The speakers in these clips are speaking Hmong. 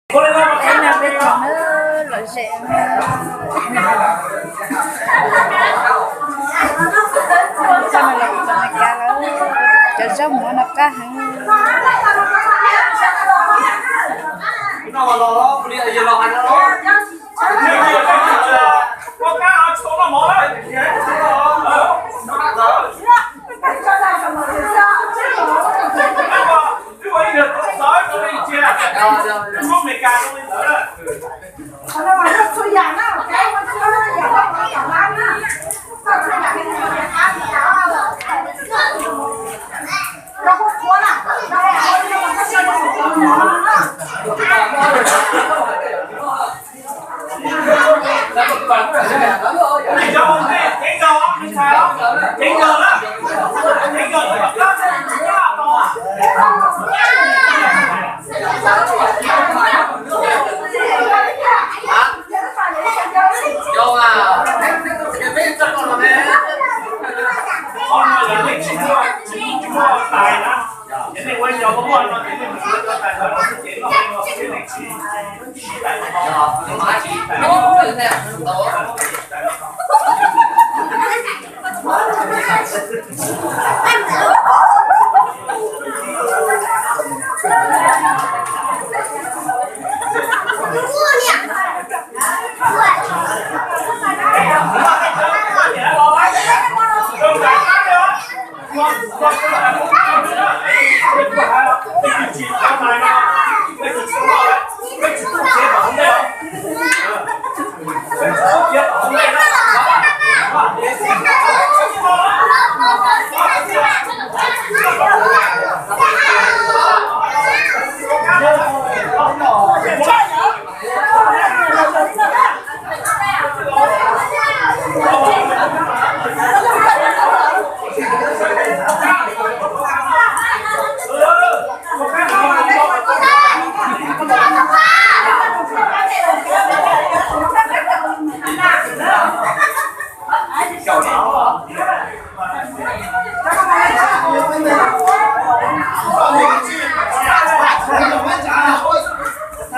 Peb no peb tug na, lom zem. Txoj no los txog Meskas lawm, cov zaub muag no qab heev.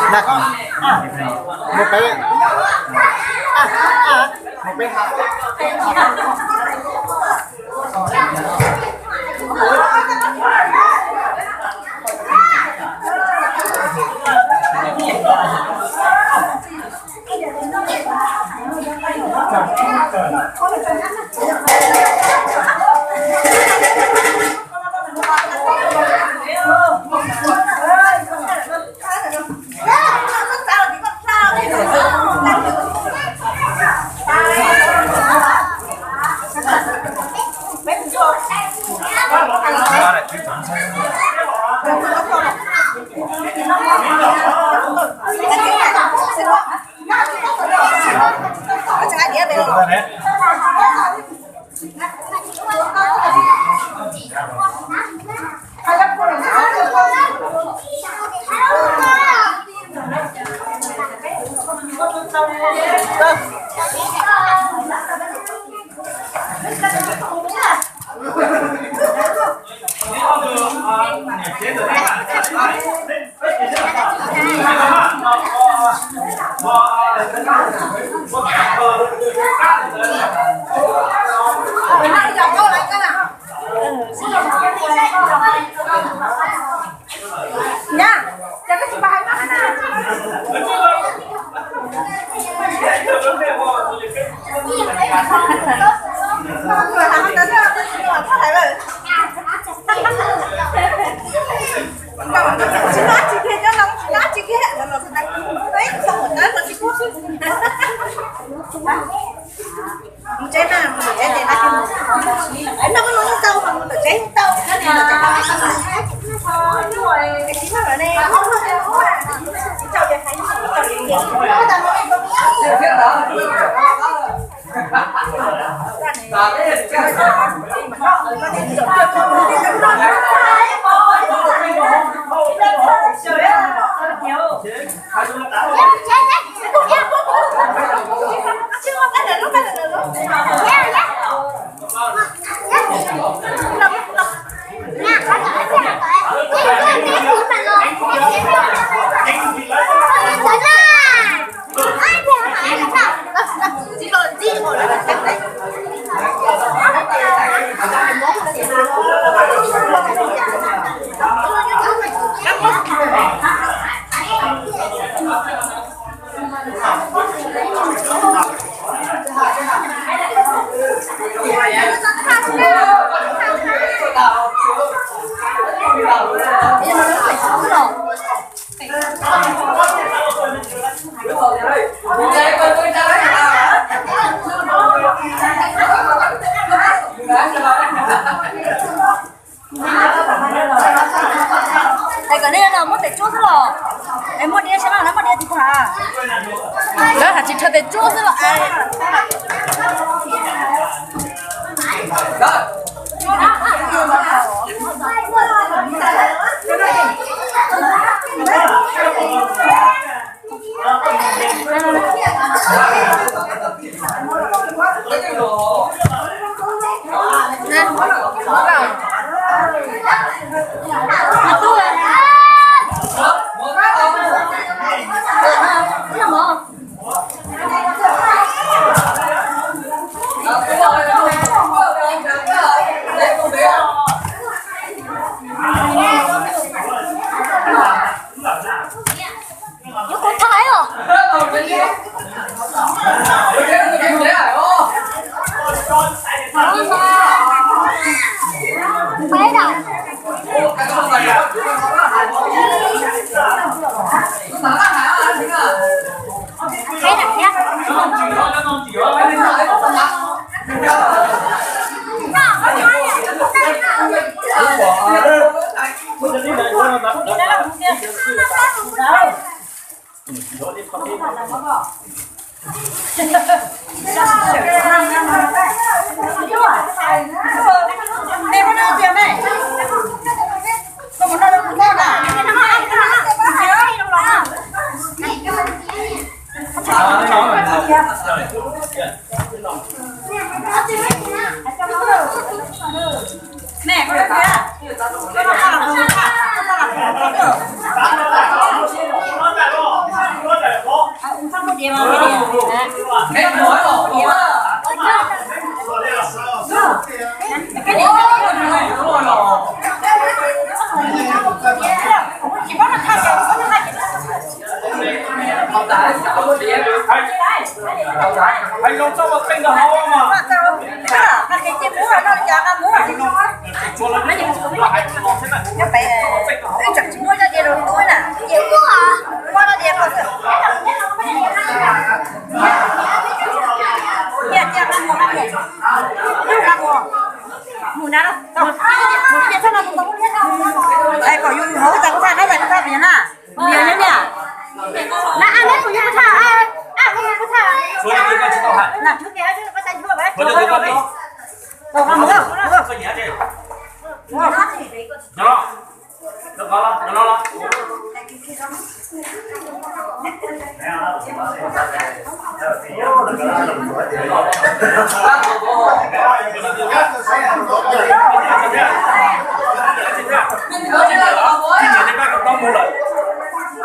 Mus peb, mus peb. Es kom nej no muab tes tsuab xwb los? Es muaj diav sab no muaj diav tsis tag. Lawv hais tsis rho tes tsuab xwb los? Kom yus hauv tas kuv tha, hauv tas kuv tha pem na. Mus yog nyob niam. Na, ab, neb puas yog kuv tha, ab, ab, kuv yog kuv tha. Na,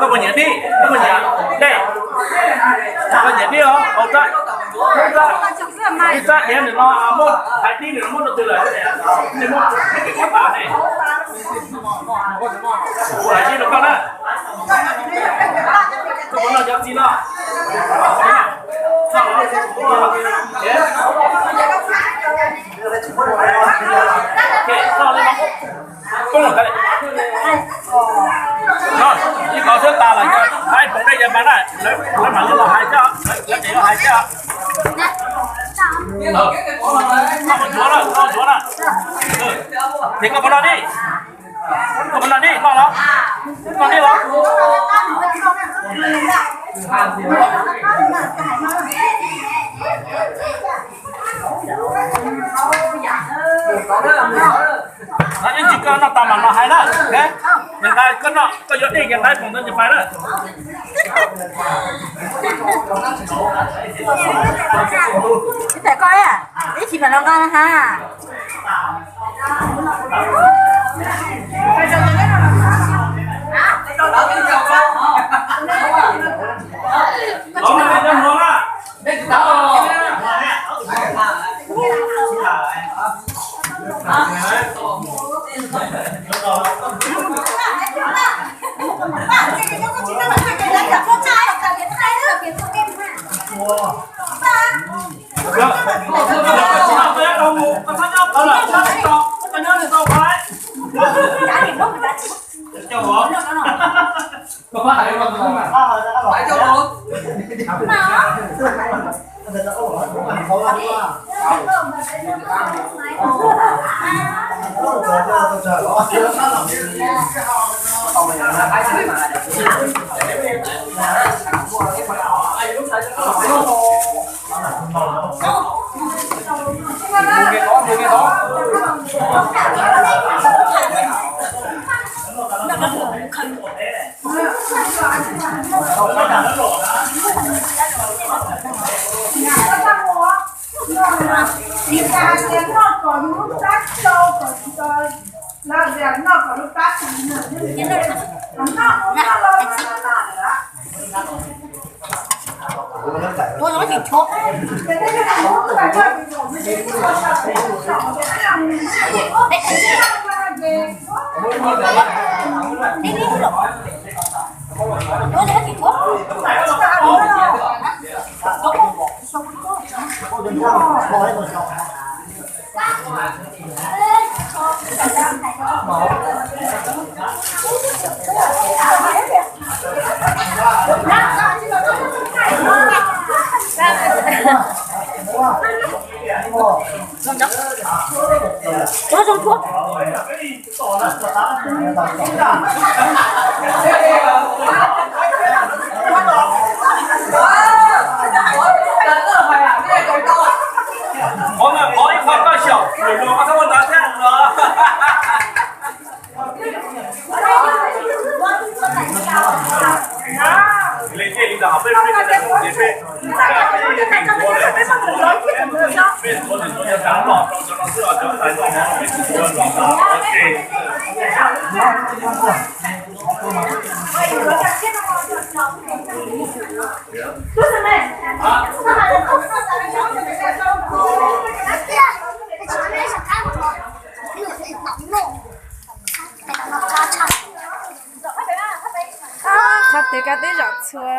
Koj puas nyiam dib? Koj puas nyiam dej? Koj nyiam dib os? Hau rab, ib rab, ib rab diav nws no muab hais dib nws muab rau twg lawm? Nws muab rau twg lawm ne? Kuv hais dib rau koj na. Koj puas noj cov txiv no? Ib qho xwb tas lawm, hais poom dej ces mas na, lawv mam li los hais thiab, lawv tseem los hais thiab. Koj puas ntxuav na, koj puas ntxuav na? Ces koj puas noj dib? Koj puas noj dib, noj los? Noj dib los? Ib ntsis koj noj tas mam los hais na. Koj noj, koj yuav dej ces nqa poom ntawd ces pais na. Ib txhais koj, ib txhais mam los nqa na ha. Ov, ov ib qho koj xyaum, lwm hluas koj txhob ua ntawd thiab. Leej twg li ntawd peb, peb, peb, Qhov twg koj twb zaum txhua.